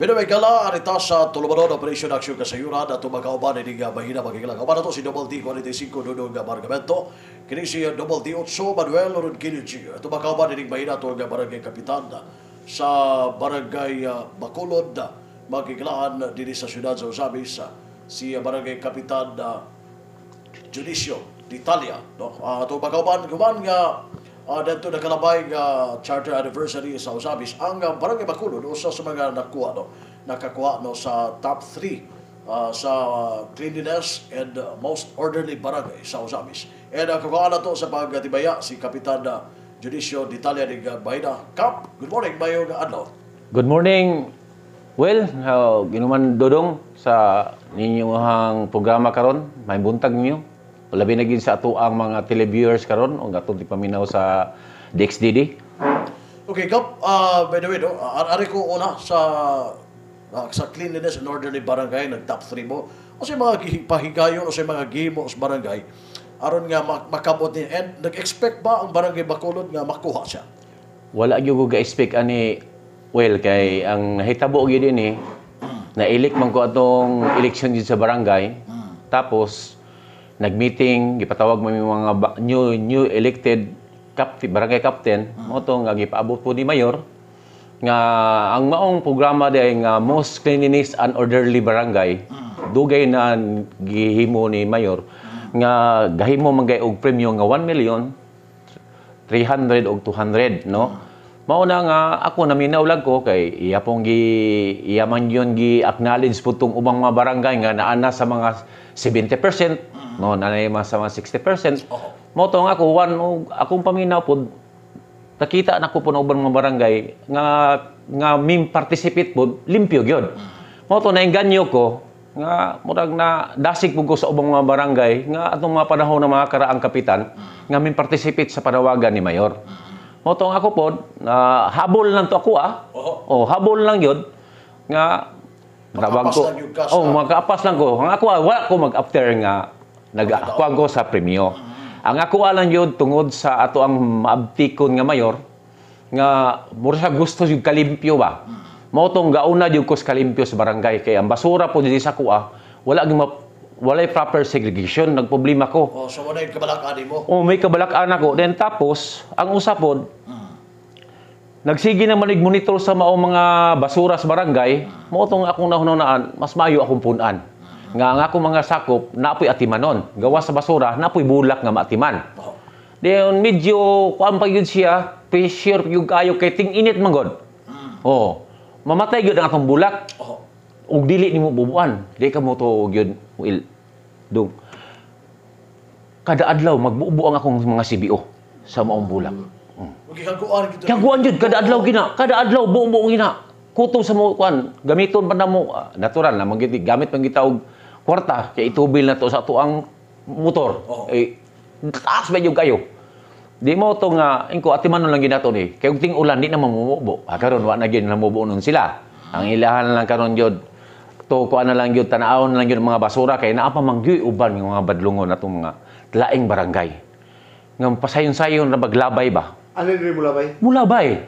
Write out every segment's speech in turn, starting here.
Bino gala arita sa Tulumanon Operation Aksyon Kasayuran at magkauban ini nga mahina magigila. Kauban nato si Double D 45 Dudong Bargamento. Kini si Double D 8 Manuel Ronquillo G. Ato makauban ini mahina ato nga barangay kapitan sa barangay Bacolod, magigilaan dinhi sa siyudad sa Ozamiz, si barangay kapitan Dionisio d'Italia, no? Ato makauban guman nga dito nakalabay nga charter anniversary sa Ozamiz ang barangay Bacolod, usa sa mga nakuha, no, nakakuha, no, sa top 3 sa cleanliness and most orderly barangay sa Ozamiz. And kakuha na to sa pagtibaya si Kapitan Dionisio d'Italia ning Bahina. Kap, good morning, mayong adlaw. Good morning. Well, ginuman Dodong sa ninyong programa karon, may buntag ninyo. Labi na gid sa ato ang mga televiewers karon ug atong tipaminaw sa DXDD. Okay, Kap, by the way, no, ari ko una sa cleanliness and orderly barangay, nag top 3 mo. O sa mga pahigayon o sa mga gihimo sa barangay aron nga makabot ni and nag-expect ba ang barangay Bacolod nga makuha siya? Wala gyud ko ga-expect ani, well, kay ang nahitabo gyud ini, na-elect man ko atong election gyud sa barangay. Tapos nag-meeting, gipatawag mo yung mga new new elected captain, barangay captain, mo to nga gipaabot po ni mayor nga ang maong programa day nga most cleanliness and orderly barangay, dugay na gihimo ni mayor nga gahimo man gay og premyo nga 1 million 300 og 200, no? Mao na nga ako naminaw lang ko kay iya pong gi iya man yun gi acknowledge po tong ubang mga barangay nga naa na sa mga 70%, no, naa mga sa mga 60%. Mao to nga ako one og akong paminaw pod, nakita na ko po na ubang mga barangay nga nga mim participate pod, limpyo gyud. Mao to naengganyo ko nga murag na dasig pud ko sa ubang mga barangay nga atong mga panahon ng mga karaang kapitan nga mim participate sa panawagan ni mayor. Mao to ang ako pod na habol lang to ako ah. Oh, habol lang yun nga tawag Makapas ko. Lang yung kas, Oh, ah. makaapas lang ko. Ang ako ah, wala ko mag-after nga nag-akuan ko sa premyo. Ang ako lang yun tungod sa ato ang maabtikon nga mayor nga mura sa gusto yung kalimpyo ba. Mao tong gauna jud ko sa kalimpyo sa barangay kay ang basura po diri sa kuha wala gyud walay proper segregation, nagproblema ko. Oh, so wala yung kabalak-an mo. Oh, may kabalak-an ako. Then tapos, ang usapod, nagsige na manig monitor sa maong mga basura sa barangay, mao tong akong nahunahunaan, mas maayo akong punan. Nga ang akong mga sakop, napoy atimanon. Gawa sa basura, napoy bulak nga maatiman. Then medyo kuan pa yun siya, pressure yung kayo kay ting init man god. Oh, mamatay gyud ang akong bulak. Ug dili nimo bubuan. Di ka mo to gyud will dong. Kada adlaw magbubo ang akong mga CBO sa maong bulak. Ug gihaguan gito. Kaguan jud kada adlaw gina, kada adlaw buo gina. Kutob sa mo kuan, gamiton pa na mo ah, natural na man gid gamit man kita og kwarta kay itubil na to sa ato ang motor. Eh taas ba yung kayo? Di mo to nga ingko atiman lang ginato ni. Kay og ting ulan di na mamumubo. Ah, karon wa na gyud namubo nun sila. Ang ilahan lang karon gyud to kuan na lang gyud, tan-awon na lang gyud ang mga basura kay naa pa man gyud uban nga mga badlongon atong mga laing barangay. Nga pasayon-sayon ra baglabay ba? Ano rin mo labay? Mula ba eh?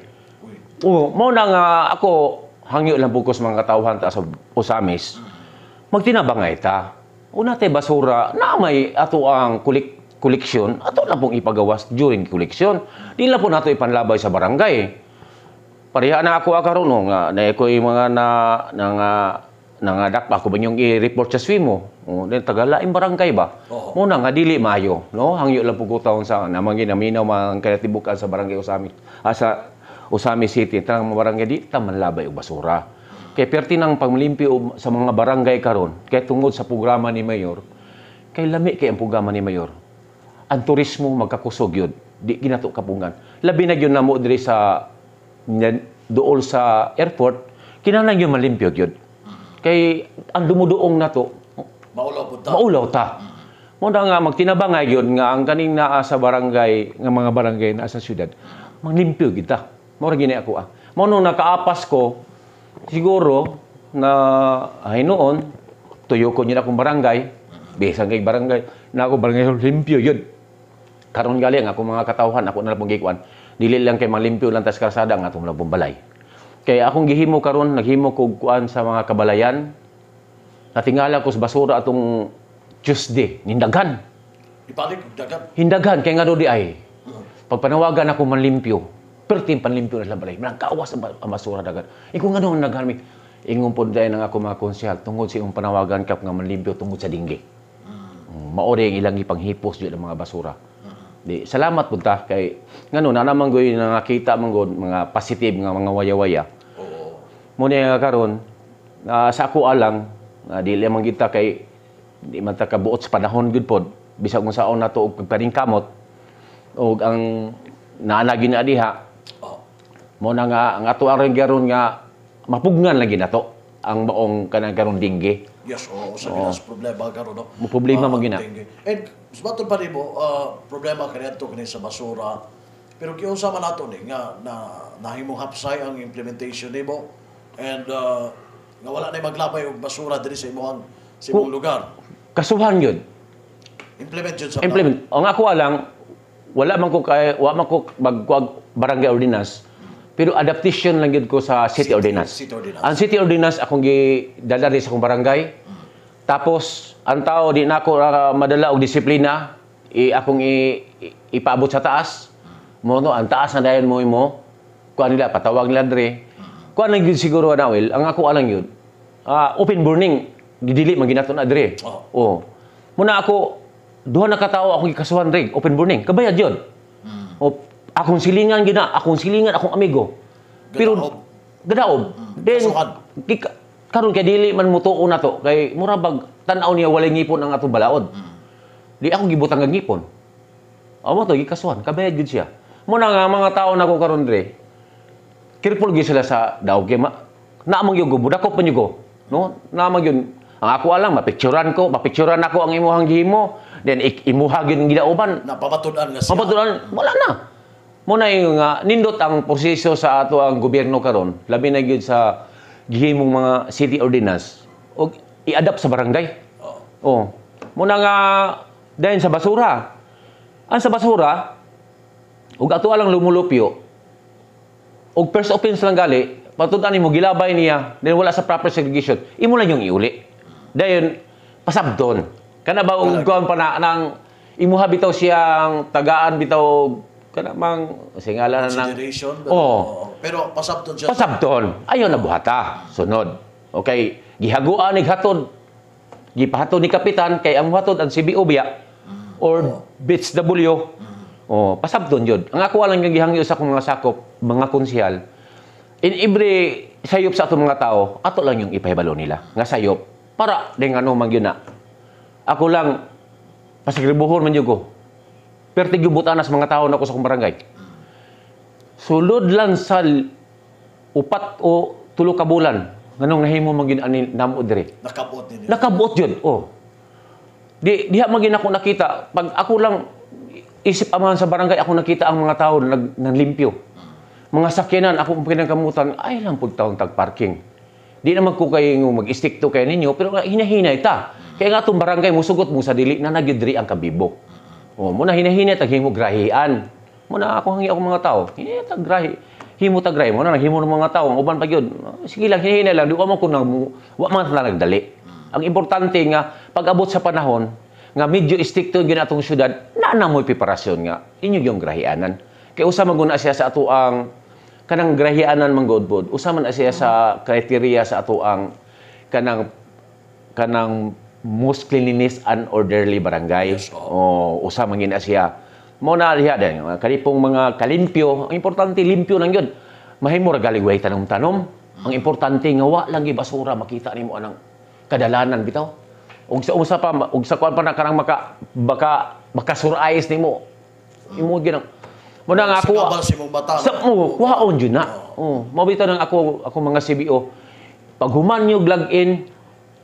Oo, mo na nga ako hangyo lang bukos mga katawhan ta sa Ozamiz. Magtinabangay ta. Una tay basura na may ato ang koleksyon, ato lang pong ipagawas during koleksyon. Di lang po nato ipanlabay sa barangay. Pareha na ako karon, no, nga na ko'y mga na na nga nangadak ako ba yung i-report sa SWIMO. Oh, then tagalaing barangay ba? Oo. Mo na nga dili maayo, no? Hangyo lang po ko taon sa namang ginaminaw mga kinatibukan sa barangay Ozamiz. Ah, sa Ozamiz City, tanang mga barangay di ta manlabay og basura. Kay perti nang pamlimpyo sa mga barangay karon, kay tungod sa programa ni Mayor, kay lami kay ang programa ni Mayor. Ang turismo magkakusog yun. Di ginato kapungan. Labi na gyud namo diri sa dool sa airport, kinahanglan gyud malimpyo gyud. Kay ang dumuduong nato, Maulaw punta. Maulaw ta. Mo na nga magtinabangay gyud nga ang kaning naa sa barangay, nga mga barangay naa sa syudad, manglimpyo gyud ta. Mao ra gini ako ah. Mao nung nakaapas ko, siguro na ay noon, tuyo ko niya akong barangay, bisan kay barangay, na ako barangay limpyo yun. Karon gali ang akong mga katawhan, ako na lang pong gikuan. Dili lang kay manglimpyo lang tas kalsada nga atong labong balay. Kay akong gihimo karon, naghimo ko kuan sa mga kabalayan. Natingala ko sa basura atong Tuesday, nindaghan. Ibalik og dagan. Hindagan kay nga di ay. Pagpanawagan ako manlimpyo, perti panlimpyo na sila balay. Manang kawas ang basura dagan. Iko nga noon naghan mi. Ingon pod dayon ang ako mga konsehal tungod sa imong panawagan kap nga manlimpyo tungod sa dingge. Mao rin ang ilang ipanghipos jud ang mga basura. Di salamat pud ta kay ngano na naman goy nakita man gud mga positive nga mga waya-waya. Muna nga karon sa ako alang na dili man kita kay di man ta kabuot sa panahon gud pod bisag kung saon nato og pagpaningkamot og ang naanagi na diha mo na nga ang ato aron karon nga mapugnan lagi nato ang maong kanang karon dingge. Yes, oo, sa ginas problema karon, no. Mo problema man gina. Dengue. And matod pa nimo, problema kaniadto kani sa basura. Pero giunsa man nato ni nga na nahimong hapsay ang implementation nimo and nga wala na maglabay og basura diri sa imong lugar. Kasuhan yun. Implement yun sa Implement. Ang ako lang, wala man ko kay wa man ko magkuag barangay ordinance, pero adaptation lang gyud ko sa city ordinance. City ordinance. Ang city ordinance akong gidala rin sa akong barangay. Tapos ang tao di na ako madala og disiplina, i akong ipaabot sa taas. Mo no, ang taas na dayon mo imo. Kuan nila, patawag nila dre. Kuan lang gyud siguro na well, ang ako alang yun. Open burning gidili man ginato na dre. Oh. Muna ako duha na ka tawo akong gikasuhan dre, open burning. Kabayad yun. O akong silingan gina, akong silingan akong amigo. Pero Gadaob. Gadaob. Then Kasuhan. Karon kay dili man mutuo na to kay mura bag tan-aw niya walay ngipon ang atong balaod. Di ako gibutang ang ngipon. Amo to gikasuhan, kabayad gid siya. Muna nga mga tao nako karon dre. Careful gyud sila sa daog kay naamang gyud budakop man gyud ko. No? Naamang gyud. Ang ako alang mapicturan ko, mapicturan ako ang imuhang gihimo, then imuha gyud ang gidauban. Napamatud-an nga siya. Mapatulan, wala na. Muna yung nga nindot ang proseso sa ato ang gobyerno karon, labi na gyud sa gihimong mga city ordinance og i-adapt sa barangay. Oh. Muna nga dayon sa basura. Ang sa basura ug ato alang lumulupyo og first offense lang gali, patud-an nimo gilabay niya, then wala sa proper segregation, imo lang yung iuli. Dayon pasabton. Kana ba og kuan pa na nang imuha bitaw siyang tagaan bitaw kana mang singala na nang Consideration. Pero, Oo. Pero pasabton siya. Pasabton. Ayaw na buhata. Sunod. Okay, gihaguan ni hatod. Gipahatod ni kapitan kay ang hatod ang CBO biya or Bits W. Oh, pasabton jud. Ang ako lang nga gihangyo sa akong mga sakop, mga konsehal, in every sayop sa atong mga tao, ato lang yung ipahibalo nila nga sayop para ding ano man gyud na. Ako lang pasigribuhon man jud ko. Perti gyud butanas mga tao nako sa akong barangay. Sulod lang sa 4 o 3 ka bulan nganong nahimo man gyud ani namo diri. Nakabot ninyo. Nakabuot jud. Oh. Di diha man gyud ako nakita pag ako lang isip amahan sa barangay, ako nakita ang mga tao nag nanlimpyo. Mga sakyanan ako pinangkamutan ay lang pud taong tag parking. Di naman ko kayo mag-istikto kay ninyo pero nga hinahinay ta. Kaya nga atong barangay musugot mo sa dili na nagyud diri ang kabibo. Oh, muna hinahinay tag himo grahian. Muna ako hangi ako mga tao. Hinay tag grahi. Himo tag grahi mo na naghimo ng mga tao ang uban pa gyud. Sige lang, hinahinay lang di ko man ko nang wa man na nagdali. Ang importante nga pag-abot sa panahon nga medyo istikto gyud atong syudad na na mo'y preparasyon nga inyo yung grahianan. Kay usa man guna siya sa ato ang kanang grahianan man god pod. Usa man na siya sa criteria sa ato ang kanang kanang most cleanliness and orderly barangay. Yes, oh, usa man gina siya. Mo na diha din, kalipong mga kalimpyo, ang importante limpyo lang yun. Mahimo ra gali way tanom-tanom. Ang importante nga wa lang gyud basura makita nimo anang kadalanan bitaw. Ug sa usa pa ug sa kuan pa na kanang maka baka makasurprise nimo. Imo gyud ang mo na nga ako Sa kabal sa imong mata. Sa mo, kuhaon jud na. Oh, mao bitaw nang ako ako mga CBO. Pag human nyo log in,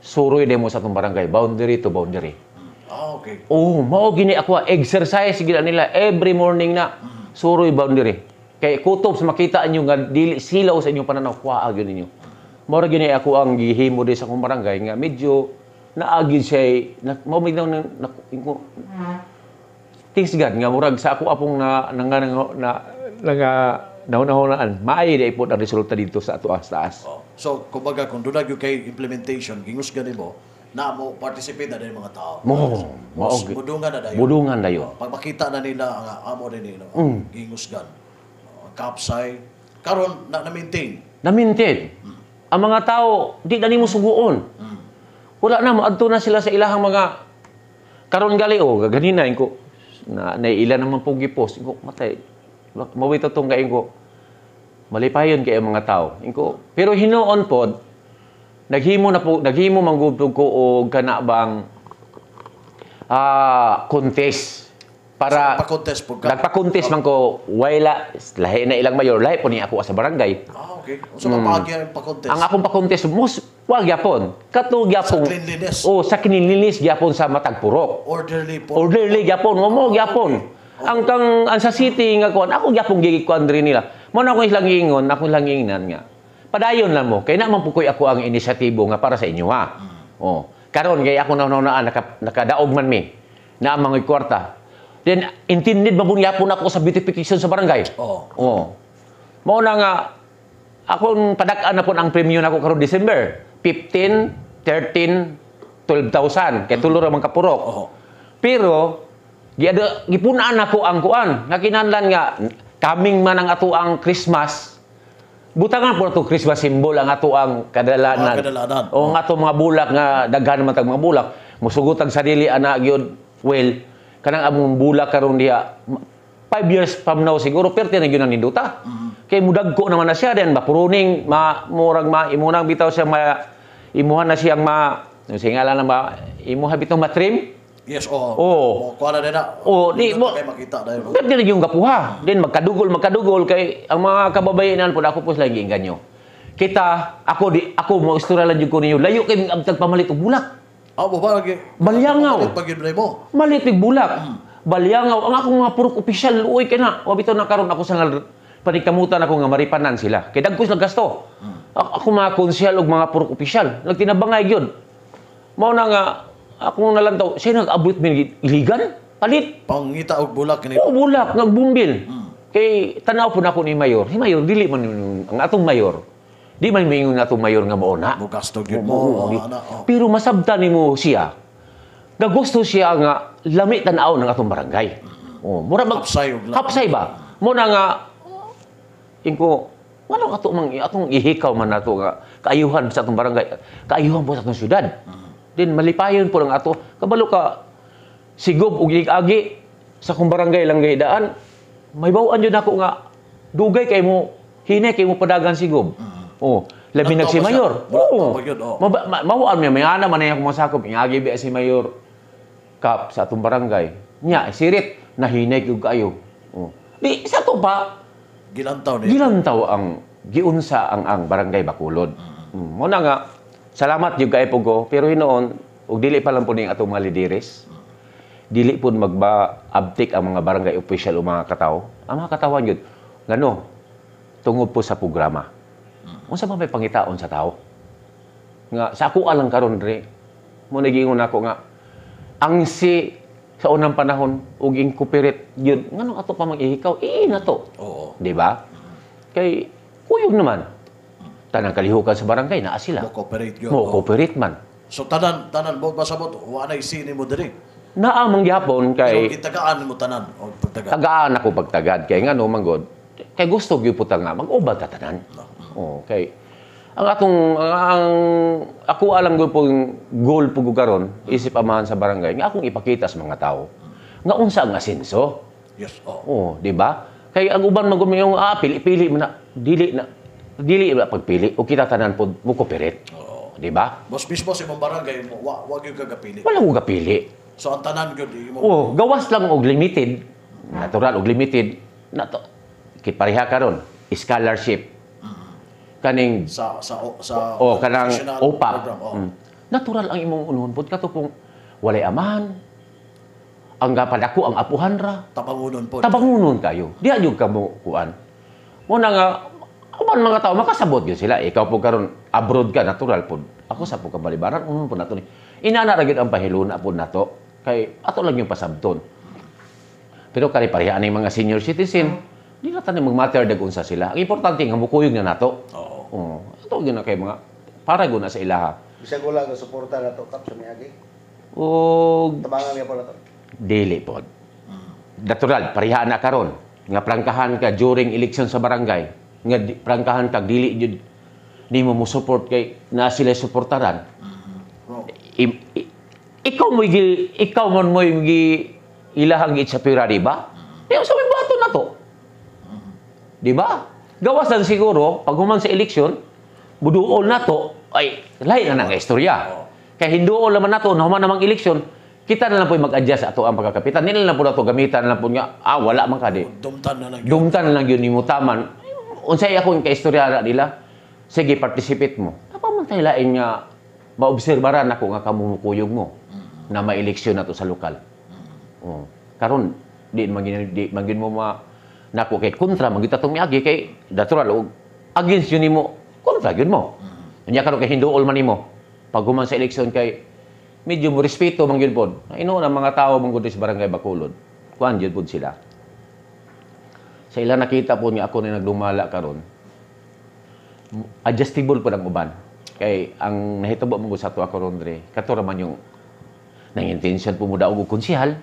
suroy demo sa atong barangay, boundary to boundary. Ah, okay. Oh, mao gini ako exercise gina nila every morning na suroy boundary. Kay kutob sa makita niyo nga dili silaw sa inyong pananaw, kuha gyud ninyo. Mao ra gini ako ang gihimo di sa akong barangay nga medyo naagi siya na, mao bitaw na, na, thanks God nga murag sa ako apong na na, na, na, na, nga Nahunahunaan, maayo di po ang resulta dito sa ato sa taas. Oh. So, kumbaga, kung doon na kay implementation, gingusgan nimo na mo participate na din mga tao. Mo, mao. Mudungan na dayon. Budungan dayon. Oh, pag makita na nila ang amo din nila, gingusgan. Oh, kapsay karon na na-maintain. Na-maintain. Ang mga tao, di na nimo suguon. Wala na, moadto na sila sa ilahang mga karon gali oh, ganina ko na naiila naman po gipost. Ko matay. Mawito tong kain ko. Malipayon kay ang mga tao. Inko, pero hinuon pod naghimo na po, naghimo manggubtog ko og kana bang contest para Pa-contest po ka. Nagpa-contest man ko, wala lahi na ilang mayor, lahi po ni ako sa barangay. Ah, okay. Unsa man paagi ang pa-contest? Ang akong pa-contest most wa gyapon. Kato gyapon. Sa cleanliness. Oh, sa cleanliness gyapon sa matag purok. Orderly po. Orderly gyapon, mo mo gyapon. Ang kang ang sa city nga kuan, ako gyapon gikuan diri nila. Mo na ako ilang giingon, ako lang giingnan nga. Padayon lang mo kay na man pukoy ako ang inisyatibo nga para sa inyo ha. Oh. Karon kay ako na nakadaog man mi. Na ang mga kwarta. Then intended man pud gyapon ako sa beautification sa barangay. Oo. Oh. Mao na nga akong padak-an na po ang premium nako karon December. 15, 13, 12,000 kay tulo ra man kapurok. Pero giada gipunaan nako ang kuan nga kinahanglan nga kaming man ang ato ang Christmas, butangan po nato Christmas symbol ang ato ang kadalanan. Mga kadalanan. O ang ato mga bulak nga daghan man tag mga bulak. Musugot ang sarili ana gyud, well, kanang among bulak karon diha 5 years from now siguro perti na gyud ang ninduta. Kay mudagko naman na siya then ma-pruning, ma murag ma imunang bitaw siya, ma imuha na siyang ma singalan na ma imuha bitaw ma-trim. Yes, oo. Oo. Mo kuha na din na. Oo, di Dito kay makita dahil. Perti na yung gapuha. Then magkadugol, magkadugol kay ang mga kababayenan po ako po sila giinganyo. Kita ako di ako mo istorya lang jud ko ninyo. Layo kay abtag pamalit og bulak. Ah, mo ba lagi? Balyangaw. Pamalit pag yun mo. Malit og bulak. Balyangaw ang akong mga purok opisyal uy kay na. Wa bitaw na karon ako sa nga panigkamutan ako nga maripanan sila. Kay dagko sila gasto. Ako mga konsyal og mga purok opisyal. Nagtinabangay gyud. Mao na nga akong nalantaw, siya nag-abot min iligan? Palit. Pangita og bulak kini. Oo, bulak, nagbumbil. Kay tanaw po na ako ni Mayor. Si Mayor, dili man ang atong Mayor. Di man maingon nga atong Mayor nga mao na. Mo gasto gyud mo. Oo, Oh, di. ana, oh. Pero masabtan nimo siya. Gagusto siya nga lami tan-aw ng atong barangay. Oh, mura mag Hapsay og Hapsay ba? Mo na nga ingko nganong ato mang atong ihikaw man nato nga kaayuhan sa atong barangay, kaayuhan po sa atong syudad. Din malipayon po lang ato. Kabalo ka sigob og agi sa akong barangay lang daan. May bawaan yun ako nga dugay kay mo hinay kay mo padagan sigob. Oh, labi nag si Lantaw ba siya? Mayor. Lantaw ba yun? Oo. Mawaan mi may ana man ako masakop ingagi ba si Mayor Kap sa atong barangay. Nya sirit nahinay gyud kayo. Oh. Di sa to pa Gilantaw niya. gilantaw ang giunsa ang barangay Bacolod. Mo na nga salamat gyud kay ko pero hinuon og dili pa lang po ning atong mga lideres. Dili pud magba abtik ang mga barangay official o mga katawo. Ang mga katawan gyud ngano tungod po sa programa. Unsa man may pangitaon sa tao? Nga sa ako lang karon dre. Mo nagingon ako nga ang si sa unang panahon ug incorporate yun nganong ato pa mang-ihikaw eh na to. Di ba? Kay kuyog naman. Tanang kalihukan sa barangay naa sila. Mo cooperate gyud. Mo cooperate man. So tanan tanan mo pasabot wa na isini mo diri. Naa man gyapon Pero kay gitagaan mo tanan og pagtagaan. Tagaan ako pagtagad kay ngano man god kay gusto gyud po ta nga mag-ubad ta tanan. Oh, kay ang atong ang ako alam ko pong goal po ko karon isip amahan sa barangay nga akong ipakita sa mga tao nga unsa ang asenso. Yes. Oo. Oh, di ba? Kay ang uban man gud yung pili-pili man na dili na pagpili o kita tanan pod mo cooperate. Oo. Di ba? Boss mismo sa imong barangay mo wa gyud ka gapili. Wala ko gapili. So ang tanan gyud imo. Oh, gawas lang og limited. Natural og limited. Nato kipareha karon scholarship. Kaning Sa oh kanang professional OPAP. program. Oh. Natural ang imong unuhon pod kato pong walay amahan. Ang gapadako ang apuhan ra. Tabangunon po. Tabangunon kayo. Diha jud ka mo kuan. Mo na nga uban mga tao makasabot gyud sila. Ikaw po karon abroad ka natural pod. Ako sa po kabalibaran unon po nato ni. Inana ra gyud ang pahiluna pod nato kay ato lang yung pasabton. Pero kari pareha ani mga senior citizen Di na tayo mag-matter dag unsa sila. Ang importante nga mukuyog na nato. Oo. Oo. Ato gyud na kay mga para gud na sa ilaha. Bisag wala ka suporta na to, Kap, sa miagi. Og Tabangan niya po na to. Dili pod. Natural, pareha na karon nga prangkahan ka during election sa barangay, nga prangkahan ka dili jud nimo mo support kay na sila suportaran. Bro. Ikaw man mo gi ilahang gitsapira, di ba? Di sa may bato na to. Di ba? Gawas lang siguro pag human sa eleksyon, buduol na to, ay lahi na nga istorya. Kay hinduol naman nato, na human namang eleksyon, kita na lang po mag-adjust ato ang pagkakapitan. Nila lang po nato gamitan na lang po nga, wala man ka di. Dumtan na lang yun. Dumtan na lang yun nimo taman. Unsay akong kaistorya na nila? Sige, participate mo. Apa man tayo lain nga maobserbaran ako nga kamumukuyog mo na ma-eleksyon na to sa lokal. Oh. Karon di man gin mo ma nako kay kontra man gyud ta tong miagi kay natural og against yun nimo, kontra gyud mo. Unya karon kay hinduol man nimo. Pag human sa eleksyon kay medyo mo respeto man gyud pod. Ino ang mga tao man gud sa barangay Bacolod. Kuan gyud pod sila. Sa ila nakita po nga ako na naglumala karon. Adjustable po ang uban. Kay ang nahitabo mo sa ato ako ron dre, kato ra man yung nang intention po mo daog og konsehal.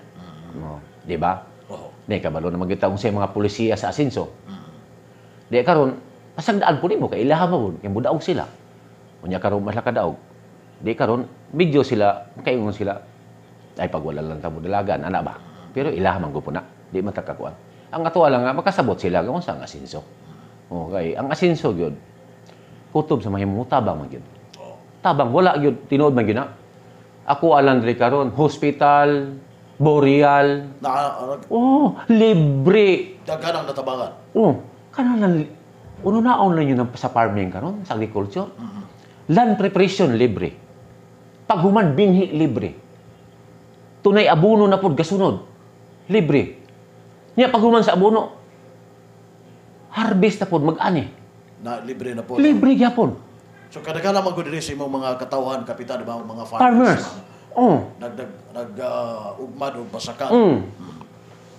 No, di ba? Oo. Di kabalo na magyud ta sa mga polisiya sa asenso. Di karon pasagdaan po nimo kay ilaha mo kay mudaog sila. Unya karon mas kadaog. Di karon medyo sila kaingon sila ay pag wala lang ta mo dalagan ana ba. Pero ilaha man gud po na, di man ta kakuan. Ang ato lang nga makasabot sila kung sa ang asenso. Okay, ang asenso gyud kutob sa mahimong tabang man gyud. Tabang wala gyud tinuod man gyud na. Ako alang diri karon hospital, Boreal, Na, oh, libre. Daghan ang natabangan. Oh, kana lang uno naon lang yun ang sa farming karon, sa agriculture. Land preparation libre. Paghuman binhi libre. Tunay abono na pod gasunod. Libre. Nya paghuman sa abono, harvest na pod mag-ani. Na libre na po. Libre gyapon. So kadaghan man gud diri sa imong mga katawhan, kapitan, di ba, mga farmers. Farmers. Oh. Nag nag nag ugmad og basakan.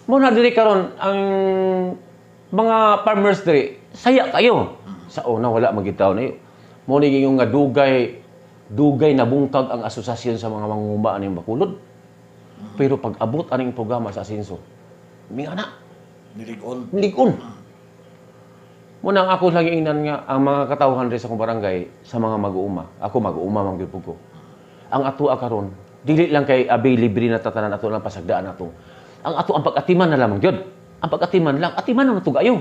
Mo na diri karon ang mga farmers diri, saya kayo. Sa una wala magitaw na. Mo ni yung nga dugay dugay nabungkag ang asosasyon sa mga mangunguma aning Bacolod. Pero pag abot aning programa sa asenso, minga na Nilig-on. Nilig-on. Mo na ang ako lang ingnan nga ang mga katawhan diri sa akong barangay sa mga mag-uuma. Ako mag-uuma man gyud ko. Ang ato karon dili lang kay abi libre na tatanan ato lang pasagdaan ato. Ang ato ang pag-atiman na lamang gyud. Ang pag-atiman lang, atiman na nato gayo.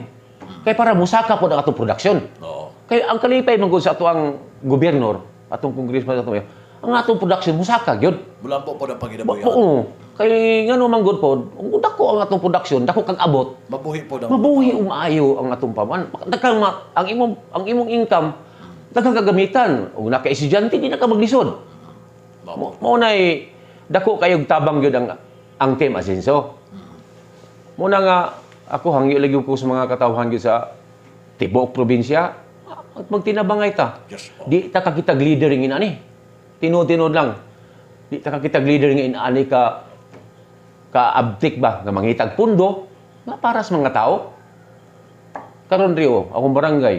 Kay para musaka pod ang atong production. Oo. Kay ang kalipay man gud sa ato ang gobernador, atong congressman ato, ang atong production musaka gyud. Mulampo pod ang panginabuhian. Oo. Kay ngano man gud pod, kung dako ang atong production, dako kag abot, Mabuhi pod ang mabuhi umaayo ang atong paman. Daghang ang imong income daghang kagamitan. Ug naka estudyante di na ka maglisod. Mao. Mo nay dako kayog tabang gyud ang team asenso. Mo na nga ako hangyo lagi ko sa mga katawhan gyud sa tibuok probinsya, magtinabangay ta. Yes. Oh. Di ta kakitag leader ng inani. Tinuod-tinuod lang. Di ta kakitag leader ng inani ka ka-abtik ba nga mangitag pundo nga para sa mga tao. Karon Rio, akong barangay.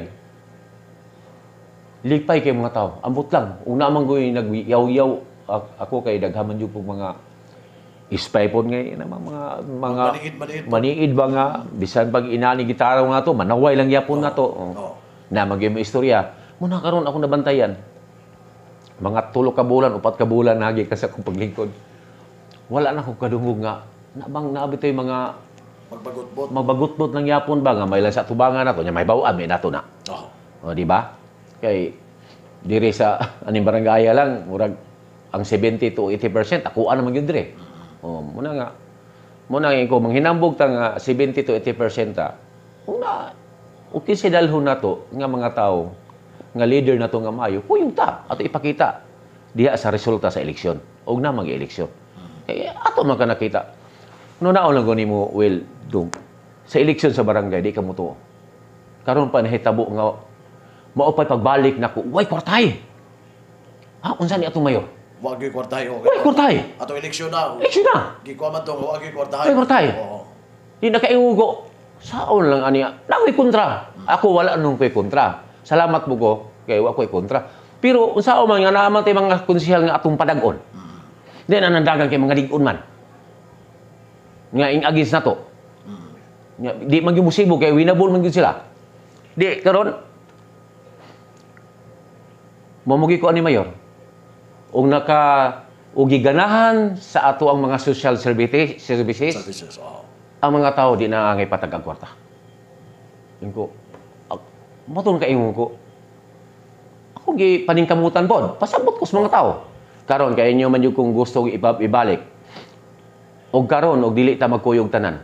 Lipay kay mga tao. Ambot lang. Una man ko nagyaw-yaw ako kay daghaman jud pug mga spy pod ngay na mga Maniid, maniid. Maniid ba nga bisan pag inani gitara nga to manaway lang yapon na to. Oh. Oo. Na magyud mo istorya. Muna karon ako nabantayan. Mga 3 ka bulan, 4 ka bulan nagi kasi akong paglingkod. Wala na akong kadungog nga nabang naabit yung mga Magbagutbot. Magbagutbot lang yapon ba nga may lang sa tubangan nato nya may bawaan may nato na. Oo. O, di ba? Kay diri sa aning barangay lang murag ang 70 to 80% akuan naman gyud dire. O, muna nga muna nga ko manghinambog ta nga 70 to 80% ta. Una okay si dalhon nato nga mga tao nga leader nato nga maayo kuyog ta ato ipakita diha sa resulta sa eleksyon og na mag-eleksyon. Kay ato man ka nakita. No naon lang gani mo well dong sa eleksyon sa barangay di ka motuo. Karon pa nahitabo nga mao pa'y pagbalik nako, way kwartay. Ha, unsa ni atong mayor? Wa gyud kwartay. Okay. Way kwartay. Ato eleksyon na. Eleksyon na. Gikuha man to, wa gyud kwartay. Way kwartay. Oo. Di nakaingugo. Saon lang ani, nakoy kontra. Ako wala nung koy kontra. Salamat mo ko kay wa koy kontra. Pero unsaon man nga naa man tay mga konsehal nga atong padag-on. Di na nandagan kay mga dig-on man. Nga ing against nato. Nga, di man gyud musibo kay winnable man gyud sila. Di karon mamugi ko ani mayor. Og naka og giganahan sa ato ang mga social services services Services. Oh. Ang mga tao di na angay patag ang kwarta. Yung ko, mo ka ingon ko. Ako gi paningkamutan pod, pasabot ko sa mga tao. Karon kay inyo man jud kung gusto ibalik. Og karon og dili ta magkuyog tanan.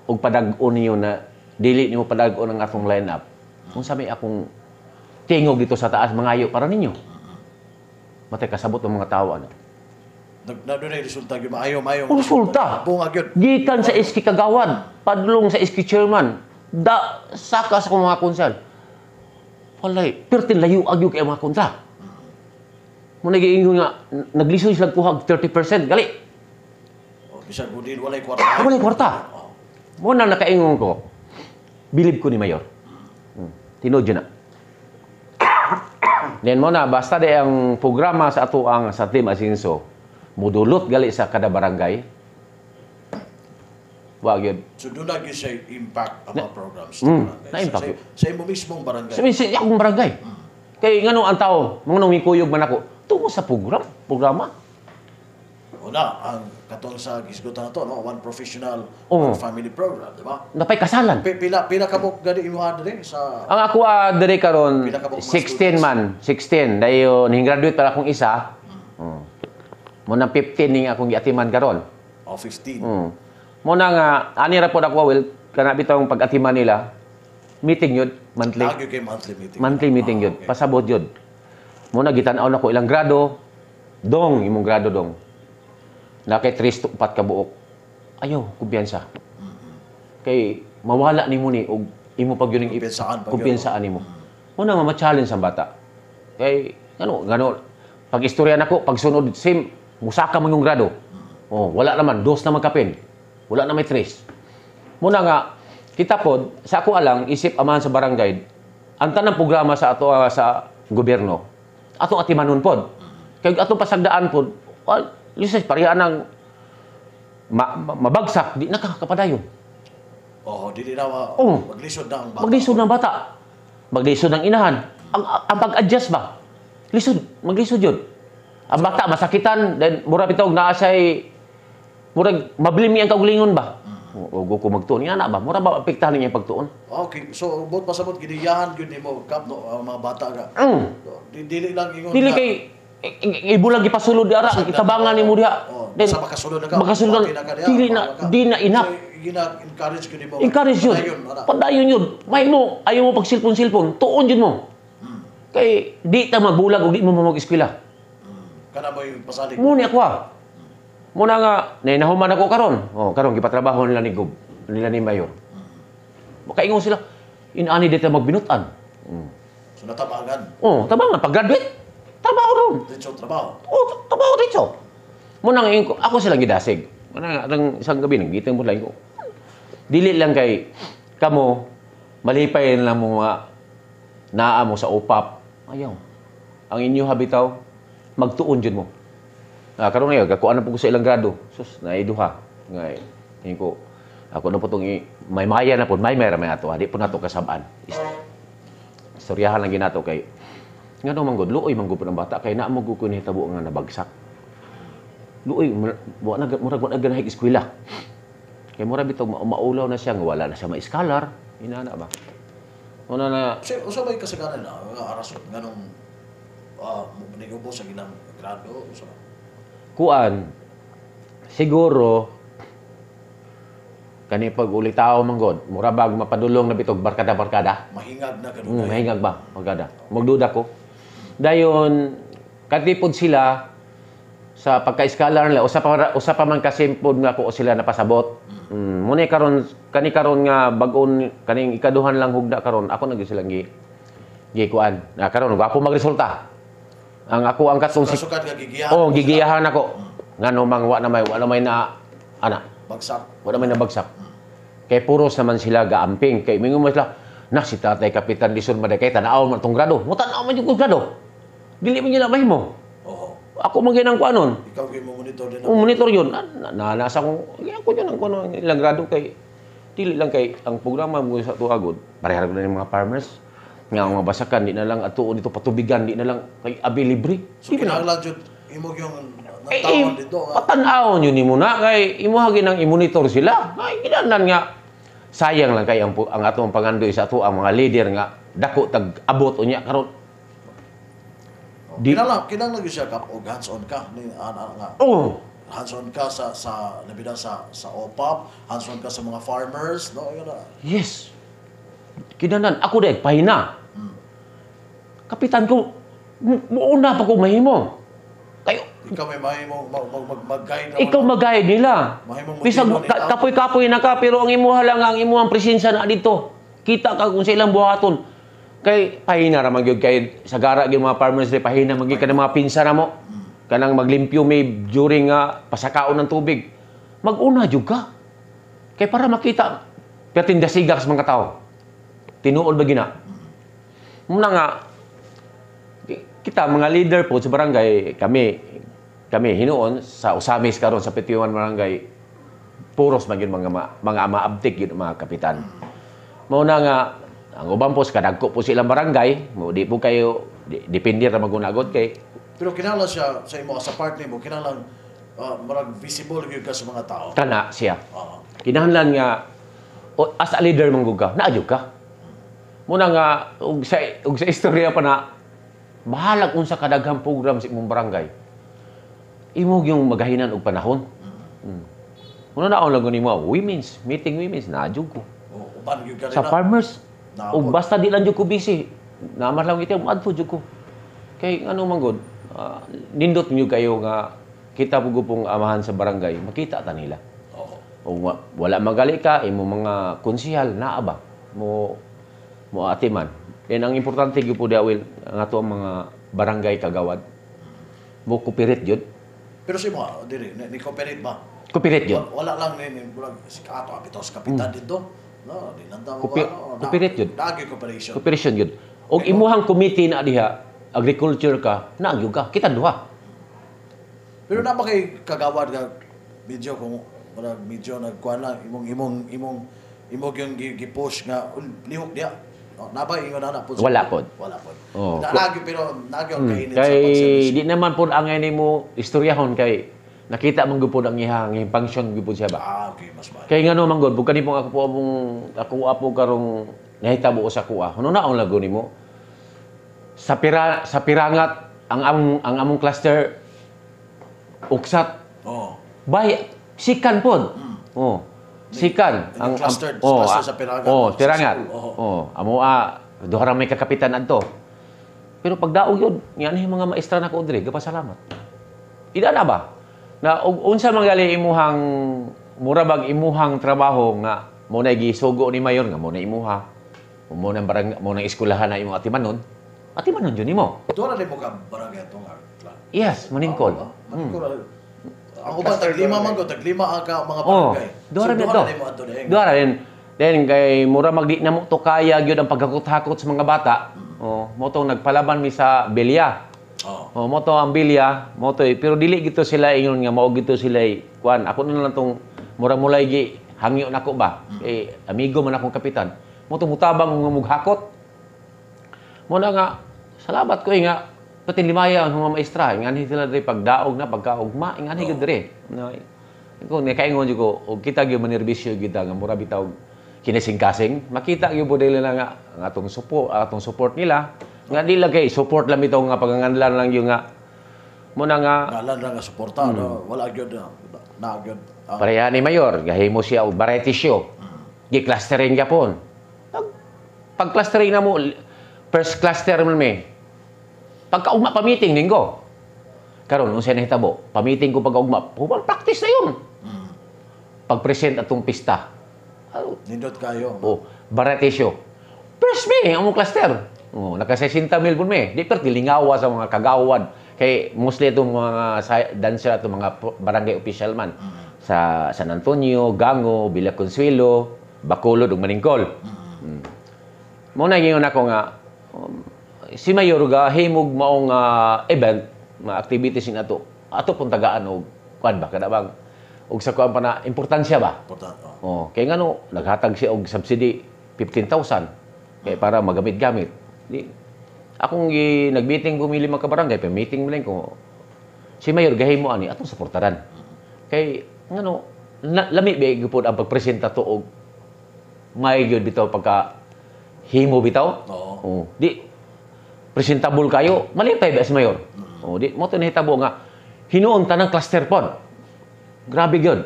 Og padag-on niyo na dili nimo padag-on ang atong line up. Kung sa may akong tingog dito sa taas mangayo para ninyo. Matay kasabot ng mga tao ano. Nag na doon ay resulta gyud maayo maayo. Resulta. Bunga gyud. Gikan sa SK Kagawad, padlong sa SK Chairman, da saka sa akong mga konsel. Walay, pertin layo agyo kay mga kontra. Mo nagiingon nga naglisod sila kuha og 30% gali. Oh, bisag budin walay kwarta. Walay kwarta. Oh. Mo na nakaingon ko. Bilib ko ni Mayor. Tinuod yun na. Then mo na basta di ang programa sa ato ang sa Team Asinso mudulot gali sa kada barangay. Wa gyud. So doon na gyud siya impact ang mga programs sa barangay. Na-impact Sa, yun. sa imo mismong barangay. Sa akong barangay. Kay ngano ang tao, mga nung mikuyog man ako, tungo sa programa. Una, ang katong sa gisgutan na to, no? One professional, Oo. one family program, di ba? Napay kasalan. Pila ka mo gani imuha diri sa Ang ako diri karon Pila ka buok mga 16 students? man, 16. Dayon ning graduate para akong isa. Mo nang 15 ning akong giatiman karon. Oh, 15. Mo na nga ani ra pod ako well kana bitawng pag-atiman nila. Meeting yun, monthly. Lagi kay monthly meeting. Monthly meeting yun. Okay. Pasabot yun. Mo na gitan-aw na ko ilang grado. Dong, imong grado dong. Na kay 3 to 4 ka buok. Ayaw, kumpiyansa. Kay mawala nimo ni og imo pag yun Kumpiyansaan pag yun, kumpiyansaan nimo. Mo na ma-challenge ang bata. Kay ngano ngano pag istorya nako pag sunod same musaka man yung grado. Oh, wala naman dos naman kapin. Wala na may tres. Muna nga kita pod sa ako alang isip amahan sa barangay ang tanang programa sa ato sa gobyerno atong atimanon pod. Kay atong pasagdaan pod, well, useless pareha nang mabagsak di na ka kapadayon. Oh, dili na Oo. maglisod na ang bata. Maglisod ng bata. Maglisod ng inahan. Ang pag-adjust ba? Lisod, maglisod yun. Ang bata masakitan, then mura bitaw naa siya'y murag mabilim niya ang kaugalingon ba? O ko magtuon nga na ba? Mura ba apektahan niya ang pagtuon? Okay, so buot pasabot giniyahan gyud nimo kap no ang mga bata ga. Di dili lang ingon Dili nga- kay ibulag ipasulod di ara, itabangan nimo diha. Oh, Then basta makasulod na ka. makasulod pati na ka diha, dili na bawa ka. di na enough. So, gina-encourage gyud nimo. Encourage yun. Padayon, ana. Padayon yun. May mo, ayaw mo pag silpon-silpon, tuon yun mo. Kay di ta mabulag o di mo mag-eskwela. Kana mo yung pasalig. Muna ako ah. Muna nga, nahuman ako karon. Oh, karon gipatrabaho nila ni Gob, nila ni Mayor. Makaingon sila, inani dito magbinutan. So natabangan. Oh, tabangan pag graduate. Trabaho ron. Diretso trabaho. Oh, trabaho dito. Muna nga ko, ako silang gidasig. Muna nga, atang isang gabi, nagitang mo lang ko. Dili lang kay kamo, malipay lang mo nga naa mo sa upap. Ayaw. Ang inyo habitaw, magtuon jud mo. Ah, karon ngayon, gakuan na po ko sa ilang grado. Sus, naiduha. Nga, eh, ko, ako na po itong may maya na po, may maya may ato, di po nato kasabaan. Istoryahan lang ginato kay ngano man gud luoy man gud po ng bata kay naa mo gud ko nahitabo nga nabagsak. Luoy wa na murag wa na ganahig eskwela. Kay mura bitaw maulaw na siya nga wala na siya ma-scholar, inana ba. Una na Kasi usa ba yung kasagaran na nga arason nganong nigubo sa ginang grado usa ba? Kuan siguro kani pag ulitaw man god mura bag mapadulong na bitog barkada barkada. Mahingag na kadugay. Mahingag ba barkada, magduda ko dayon katipod sila sa pagka-scholar nila usa pa man kasimpod nga ko sila napasabot. Muna karon kani karon nga bag-on kaning ikaduhan lang hugda karon ako na gyud silang gi gikuan na karon gwapo magresulta ang ako ang katong si Kasukat nga gigiyahan. Oh, gigiyahan ako. Ngano mang wa na may na ana. Bagsak. Wa na may nabagsak. Kay puros naman sila gaamping. Kay mingon man sila, na si Tatay Kapitan Lison man kay tan-aw man tong grado. Mo tan-aw man yung grado. Dili man yun na mahimo. Ako man ginang kuanon. Ikaw gyud mo monitor din. Ang monitor yun, na, nasa kong, ako yun ang kuno ang ilang grado kay dili lang kay ang programa mo sa tuagod. Parehara ko na yung mga farmers nga ang mga basakan di na lang atuon dito patubigan di na lang kay abi libre. So Di ba na? kinahanglan jud imo yung Eh, nagtawon dito nga. Patan-awon yun nimo na kay imuha ginang i-monitor sila. Ay kinahanglan nga sayang lang kay ang atong pangandoy sa ato ang mga leader nga dako tag abot unya karon. Kinahanglan gyud siya kap og hands-on ka ni ana nga. Hands-on ka sa labi na sa OPAPP, hands-on ka sa mga farmers, no? Yun na. Yes. Kinahanglan ako dek pahina. Kapitan ko muuna pa ko mahimo. Kayo Ikaw may mahimo mag-guide na ikaw mag-guide nila. Mahimong Bisag motibo ni tao. kapoy-kapoy na ka pero ang imuha lang ang imuhang presensya na dito. Kita ka kung sa ilang buhaton. Kay pahina ra man gyud kay sagara gyud mga farmers diri, pahina man gyud kanang mga pinsa na mo. Kanang maglimpyo may during nga pasakaon ng tubig. Mag-una jud ka. Kay para makita pertindasiga sa mga tao. Tinuod ba gina? Muna nga kita mga leader po sa barangay, kami kami hinuon sa Ozamiz karon sa Pitiwan Barangay, puros man gyud mga maabtik gyud mga kapitan. Mao na nga ang uban po sa kadagko po silang barangay, mo di po kayo di, depende ra magunagod kay Pero kinahanglan siya sa imo sa part nimo, kinahanglan murag visible gyud ka sa mga tao. Kana siya. Kinahanglan nga o, as a leader man gud ka, naa jud ka. Muna nga og sa istorya pa na bahalag unsa kadaghang program sa imong barangay. Imo yung magahinan og panahon. Muna na lang nimo women's meeting, women's naa jud ko. Oh, uban gyud ka Sa rin na. farmers Naapod. og basta di lang jud ko busy. Naamar lang iti moadto jud ko. Kay ano man gud, nindot niyo kayo nga kita po pong amahan sa barangay, makita ta nila. O wala magali ka, imo mga konsihal naa ba mo mo atiman. Then ang importante gyud po dawil ang ato ang mga barangay kagawad mo cooperate gyud. Pero sa imo diri ni cooperate ba? Cooperate gyud. Wala lang ni murag si kato bitaw sa kapitan dito. No, di lang ta mo ano, Cooperate yun. Dagi cooperation. Cooperation gyud. Og imuhang committee na diha, agriculture ka, naa gyud ka, kita duha. Pero na ba kay kagawad nga medyo kung murag medyo nagkuan lang imong imong imong imong yung gi-push nga, "Ul, lihok diha." No, na ba ingon ana po? Wala pod. Wala pod. Oo. Na, lagi pero nagi ang kainit sa Kay pagserbisyo. di naman pod angay nimo istoryahon kay nakita man gud pod ang ihang function gud pod siya ba. Ah, okay, mas maayo. Kay ngano man gud, kani pong ako po among ako apo karong nahitabo ko sa kuha. Ano na ang lago nimo? Sa Pirangat ang among cluster Ugsat bay sikan pod. Oh. Sikan Ang cluster- oh, cluster sa Pirangat. Oh, Sa Pirangat. school, oo. Oh, amo duha ra may kakapitan adto. Pero pagdaog yun, nga ni mga maestra na ko diri, gapasalamat. Ida na ba? Na og unsa man gali imuhang mura bag imuhang trabaho nga mo na gisugo ni mayor nga mo na imuha. Mo na barang mo na eskwelahan na imong atimanon. Atimanon jud nimo. Duha na nimo ka barangay atong nga. Yes, maningkol. Maningkol. Ang uban tag-lima man ko, tag-lima ang ka mga Oh, barangay. duha ra So, to. duha na nimo adto diha. Duha ra din. Then kay mura magdi na mo to kaya gyud ang paghakot-hakot sa mga bata. Oh, mo tong nagpalaban mi sa Bilya. Oh, mo to ang Bilya, mo to pero dili gito sila ingon nga mao gito sila kuan. Ako na lang tong mura mulay gi hangyo nako ba. Eh amigo man akong kapitan. Mo to mutabang nga mughakot. Mo na nga salamat ko eh, nga pati limaya ang mga maestra ingani sila diri pagdaog na pagkaugma ingani gyud diri. Na ko ni kaingon jud ko og kita gyud manerbisyo gyud ta nga mura bitaw kinising-kasing makita gyud po nila nga ang atong support nila nga di lang kay support lang bitaw nga paganganlan lang yung nga mo na nga Ngalan ra nga suporta, no? Wala gyud na na gyud. Pareha ni Mayor, gahimo siya og variety show. Gi-clustering gyapon. Pag clustering na mo, first cluster man mi. Pagkaugma pa meeting ninggo. Karon unsay nahitabo? Pa-meeting ko pagkaugma, human practice na yun. Pag-present atong pista. Nindot kayo. Oh, variety show. First mi, ang among cluster. Oh, naka 60 mil pud mi. Di pero tilingawa sa mga kagawad. Kay mostly itong mga dancer atong mga barangay official man. Sa San Antonio, Gango, Villa Consuelo. Bacolod ug Maningkol. Mo na gingon ako nga si Mayor ga himog maong event, mga activities ni ato. Ato pong tagaan og kuan ba, kada bang og sa kuan pa na importansya ba? Importante. Oh. Oh, kay ngano naghatag siya og subsidy 15,000 kay para magamit-gamit. Di akong gi nag-meeting ko mili mga kabarangay, pa meeting mo lang ko. Si Mayor gahimo ani, atong suportaran. Kay ngano na, lami ba gyud ang pagpresenta to og may gyud bitaw pagka himo bitaw. Oo. Oh, di presentable kayo, malipay ba si Mayor? Oh, di mo to nahitabo nga hinuon tanang cluster pod. Grabe gyud.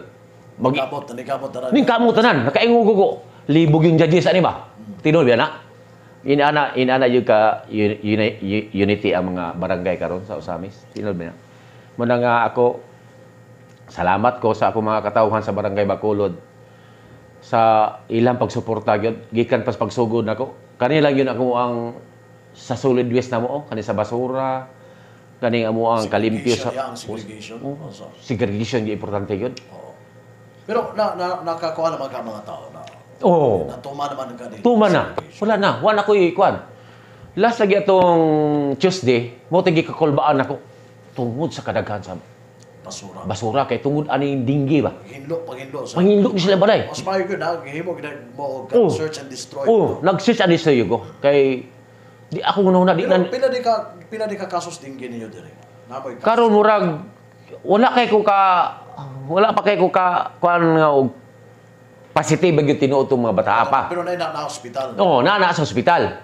Mag Kamot, nanikabot na. Ning kamo tanan, nakaingon ko. Libog yung judges ani ba? Tinuod ba na? Inana inana yung ka unity ang mga barangay karon sa Ozamiz. Tinuod ba na? Muna nga ako, salamat ko sa akong mga katawhan sa Barangay Bacolod sa ilang pagsuporta gyud gikan pas pagsugod nako. Kani lang yun ako ang sa solid waste na mo, oh, kani sa basura, kani amo ang kalimpyo sa Yeah, ang segregation. Oh, Also. Segregation gyud importante gyud. Oo. Pero na, na nakakuha naman ka mga tao na Oh. natuma naman ka din. Tuma na. Wala na. Wala ko ikuan. Last lagi atong Tuesday, mo tigi kakulbaan ako tungod sa kadaghan sa Basura. Basura kay tungod ani dinggi ba. Paghinlo, paghinlo. Sa, Panghinlo ni sila balay. Mas maayo yun ha, gihimo gina mo Oh. search and destroy. Oh, nag-search ani sa ko kay di ako una di Pero na pila di ka kasos dinggi ninyo dire? Namoy kasos. Karon murag wala pa kay ko ka kuan nga og positive ba gyud tinuod tong mga bata pa. Pero na na hospital. Oo, naa na sa ospital.